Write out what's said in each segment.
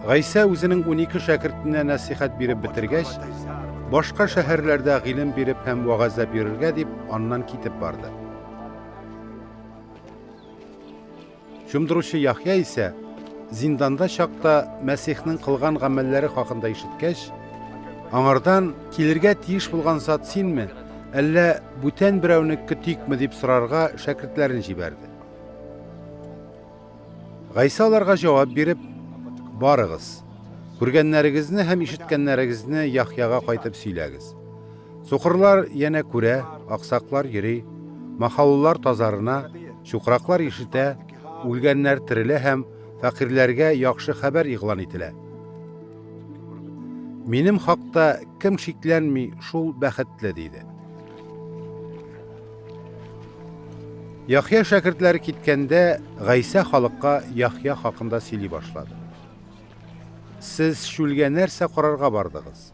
Гайсә үзенең 12 шәкертенә нәсыйхәт биреп бетергәч, башка шәһәрләрдә гыйлем биреп һәм вәгазьләп йөрергә дип, аннан китеп барды. Чумдыручы Яхъя исә, зинданда чакта Мәсихнең кылган гамәлләре хакында ишеткәч, аңардан килергә тиеш булган зат синме, әллә бүтән берәүне көтикме дип сорарга шәкертләрен җибәрде. Гайсә аларга җавап биреп, Барыгыз, күргәннәрегезне һәм ишеткәннәрегезне Яхъяга кайтып сөйләгез. Сукырлар янә күрә, аксаклар йөри, махаулылар тазарына, чукраклар ишетә, үлгәннәр терелә һәм фәкыйрьләргә яхшы хәбәр игълан ителә. Минем хакта кем шикләнми, шул бәхетле, диде. Яхъя шәкертләре киткәндә, Гайсә халыкка Яхъя хакында сөйли башлады. Сез чүлгә нәрсә карарга бардыгыз?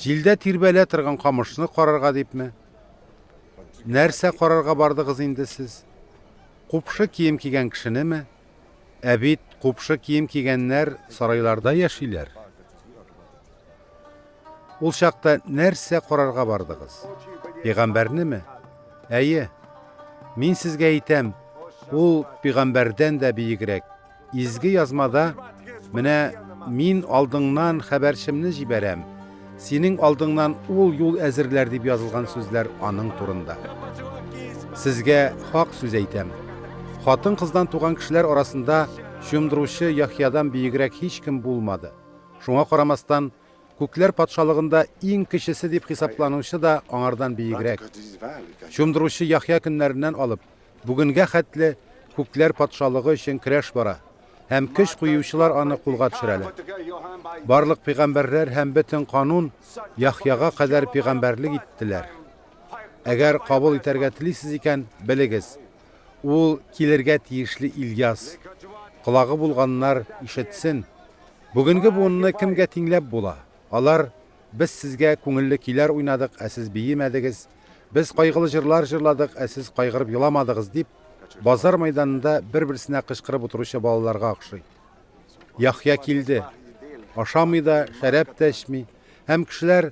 Җилдә тирбәлә торган камышны карарга дипме? Нәрсә карарга бардыгыз инде сез? Купшы кием кигән кешенеме? Ә бит купшы кием кигәннәр сарайларда яшиләр. Ул чакта нәрсә карарга бардыгыз? Пәйгамбәрнеме? Әйе. Мин сезгә әйтәм, ул пәйгамбәрдән дә биегрәк. Изге язмада менә мин алдыңнан хәбәрчемне җибәрәм, синең алдыңнан ул юл әзерләр дип язылган сүзләр аның турында. Сезгә хак сүз әйтәм. Хатын-кыздан туган кешеләр арасында чумдыручы Яхъядан биегрәк һичкем булмады. Шуңа карамастан, күкләр патшалыгында иң кечесе дип хисапланучы да аңардан биегрәк. Чумдыручы Яхъя көннәреннән алып, бүгенгә хәтле күкләр патшалыгы өчен көрәш бара, һәм көч куючылар аны кулга төшерәләр. Барлык пәйгамбәрләр һәм бөтен канун Яхъяга кадәр пәйгамбәрлек иттеләр. Әгәр кабул итәргә телисез икән, белегез, ул килергә тиешле Ильяс. Колагы булганнар ишетсен. Бүгенге буынны кемгә тиңләп була? Алар Без сезгә күңелле көйләр уйнадык, ә сез биемәдегез, без кайгылы җырлар җырладык, ә сез кайгырып еламадыгыз, дип, базар мәйданында бер-берсенә кычкырып утыручы балаларга охшый. Яхъя килде. Ашамый да, шәраб тә эчми, һәм кешеләр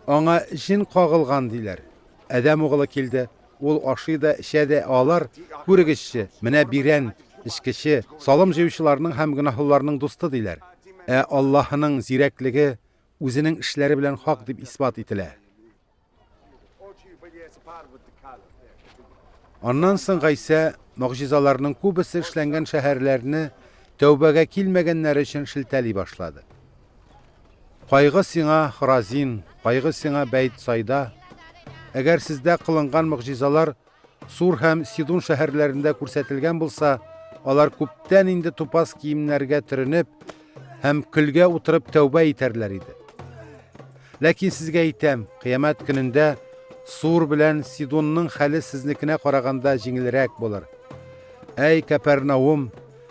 аңа җен кагылган диләр. Адәм угылы килде, ул ашый да, эчә дә, ә алар, күрегезче, менә бирән, эчкече, салым җыючыларның һәм гөнаһлыларның дусты диләр. Ә Аллаһының зирәклеге үзенең эшләре белән хак дип исбат ителә. Аннан соң Гайсә могҗизаларның күбесе эшләнгән шәһәрләрне тәүбәгә килмәгәннәре өчен шелтәли башлады. Кайгы сиңа, Хоразин, кайгы сиңа, Бәйтсайда! Әгәр сездә кылынган могҗизалар Сур һәм Сидун шәһәрләрендә күрсәтелгән булса, алар күптән инде тупас киемнәргә төренеп һәм көлгә утырып тәүбә итәрләр иде. Ләкин сезгә әйтәм, кыямәт көнендә Сур белән Сидунның хәле сезнекенә караганда җиңелрәк булыр. Әй, Кәпәрнаум,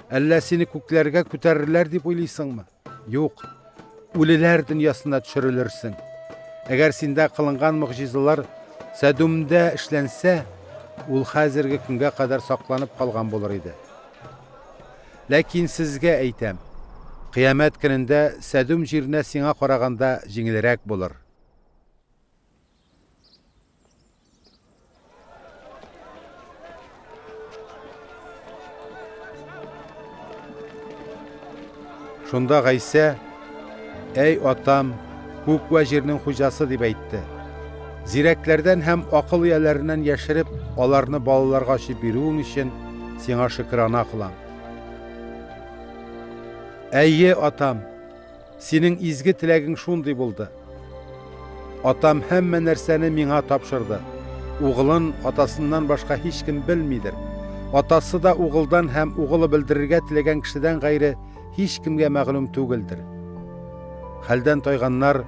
әллә сине күкләргә күтәрерләр дип уйлыйсыңмы? Юк, үлеләр дөньясына төшерелерсең. Әгәр синдә кылынган могҗизалар Сәдүмдә эшләнсә, ул хәзерге көнгә кадәр сакланып калган булыр иде. Ләкин сезгә әйтәм, кыямәт көнендә Сәдүм җиренә сиңа караганда җиңелрәк булыр. Шунда Гайсә, Әй атам, күк вә җирнең хуҗасы дип әйтте. Зирәкләрдән һәм акыл ияләреннән яшереп, аларны балаларга ачып бирүең өчен сиңа шөкрана кылам. Әйе, атам, Синең изге теләгең шундый булды. Атам һәммә нәрсәне миңа тапшырды. Угылын атасыннан башка һичкем белмидер. Атасы да угылдан һәм угылы белдерергә теләгән кешедән гайре һичкемгә мәгълүм түгелдер. Хәлдән тайганнар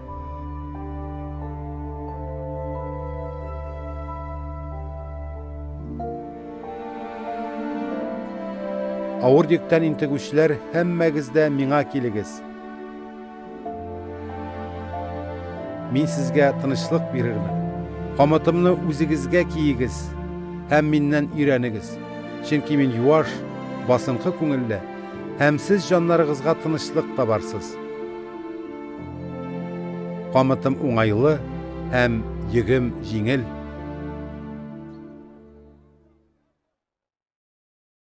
Авыр йөктән интегүчеләр, һәммәгез дә миңа килегез. Мин сезгә тынычлык бирермен. Камытымны үзегезгә киегез һәм миннән өйрәнегез. Чөнки мин юаш, басынкы күңелле, Һәм сез җаннарыгызга тынычлык табарсыз. Камытым уңайлы һәм йөгем җиңел.